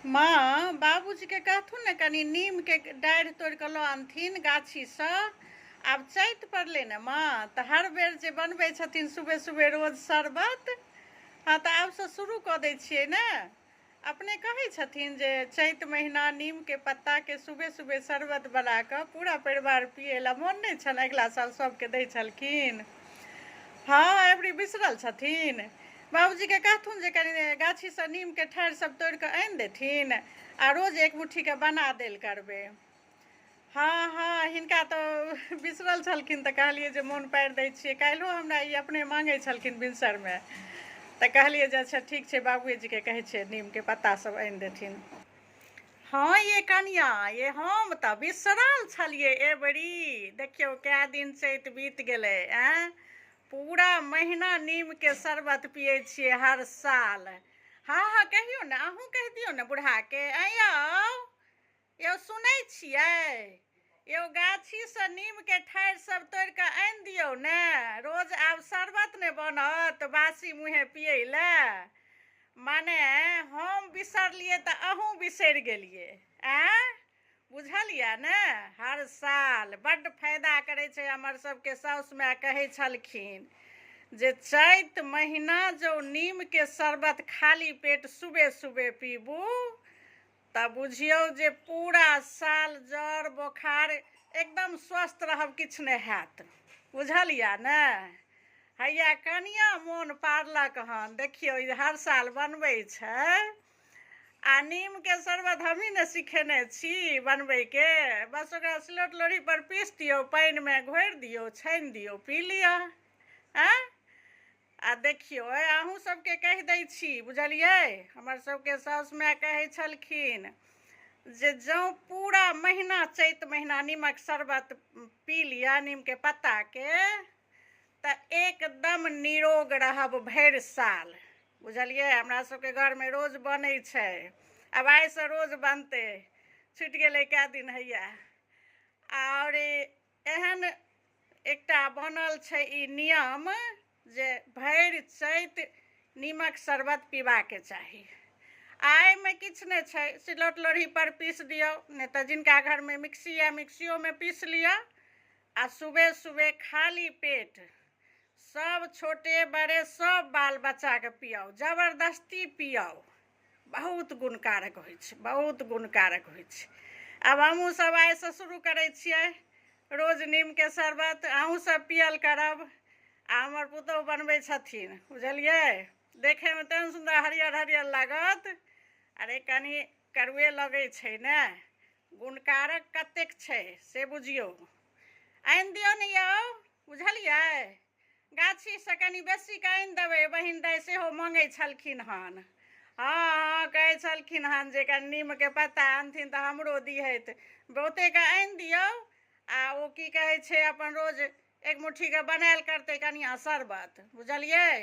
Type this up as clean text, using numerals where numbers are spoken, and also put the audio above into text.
माँ बाबूजीके कहथुन ने कनि नीमके डाढ़ि तोड़ि कऽ लऽ आनथिन गाछीसँ। आब चैत पड़लै ने माँ, तऽ हर बेर जे बनबै छथिन सुबह सुबह रोज शरबत, हँ तऽ आबसँ शुरू कऽ दै छियै ने। अपने कहै छथिन जे चैत महिना नीमके पत्ताके सुबह सुबह शरबत बना कऽ पूरा परिवार पियै लए मोन नहि छनि, अगिला साल सभके दै छलखिन। हँ एबरी बिसरल छथिन। बाबूजीके कहथुन जे कनि गाछीसँ नीमके ठाढ़ि सब तोड़ि कऽ आनि देथिन आ रोज एक मुट्ठीके बना देल करबै। हँ हँ हिनका तऽ बिसरल छलखिन तऽ कहलियै जे मोन पारि दै छियै। काल्हिओ हमरा ई अपने माँगै छलखिन भिनसरमे, तऽ कहलियै जे अच्छा ठीक छै, बाबुएजीके कहै छियै नीमके पत्ता सब आनि देथिन। हँ ये कनिया ये, हम तऽ बिसरल छलियै एबरी। देखियौ कए दिन चैत बीत गेलै। आँय पूरा महीना नीमके शरबत पियै छियै हर साल। हँ हँ कहियौ ने, अहूँ कहि दियौ ने बूढ़ाके। आँय यौ, यौ सुनै छियै? यौ गाछीसँ नीमके ठाढ़ि सब तोड़ि कऽ आनि दियौ ने, रोज आब शरबत ने बनत बासी मुँहे पियै लए। माने हम बिसरलियै तऽ अहूँ बिसरि गेलियै। आँय बुझलियै ने, हर साल बड्ड फायदा करै छै। हमर सबके साउस माय कहै छलखिन जे चैत महीना जँ नीमके शरबत खाली पेट सुबह सुबह पीबू तऽ बुझियौ जे पूरा साल जर बोखार एकदम स्वस्थ रहब, किछु नहि हैत। बुझलियै ने? हैया कनिया मोन पारलक हन। देखियौ ई हर साल बनबै छै आ नीमके शरबत हमही ने सिखेने छी बनबैके। बस ओकरा सिलौट लोढ़ीपर पीस दियौ, पानिमे घोरि दियौ, छानि दियौ, पी लिअ। आँय आ देखियौ, अइ अहूँ सबके कहि दै छी, बुझलियै? हमर सबके साउस माय कहै छलखिन जे जँ पूरा महीना चैत महीना नीमक शरबत पी लिअ नीमके पत्ताके, तऽ एकदम निरोग रहब भरि साल। बुझलियै? हमरा सबके घरमे रोज बनै छै, आब आइसँ रोज बनतै। छुटि गेलै कए दिन हैया। आओर एहन एकटा बनल छै ई नियम जे भरि चैत नीमक शरबत पीबाके चाही। आ एहिमे किछु नहि छै, सिलौट लोढ़ीपर पीस दियौ, नहि तऽ जिनका घरमे मिक्सी यए मिक्सियोमे पीस लिअ आ सुबह सुबह खाली पेट सब छोटे बड़े सब बाल बच्चाके पियाउ, जबरदस्ती पियाउ। बहुत गुणकारक होइ छै, बहुत गुणकारक होइ छै। आब हमहूँ सब आइसँ शुरू करै छियै रोज नीमके शरबत, अहूँ सब पियल करब। आ हमर पुतहु बनबै छथिन, बुझलियै? देखैमे तेहन सुन्दर हरियर हरियर लागत। अरे कनि करुए लगै छै ने, गुणकारक कतेक छै से बुझियौ। आनि दियौ ने यौ, बुझलियै? गाछीसँ कनि बेसीके आनि देबै। बहिन दाइ सेहो मङ्गै छलखिन हन। हँ हँ कहै छलखिन हन जे कनि नीमके पत्ता आनथिन तऽ हमरो दिहैत। बहुतेके आनि दियौ आ ओ की कहै छै अपन रोज एक मुट्ठीके बनायल करतै कनिआँ शरबत। बुझलियै?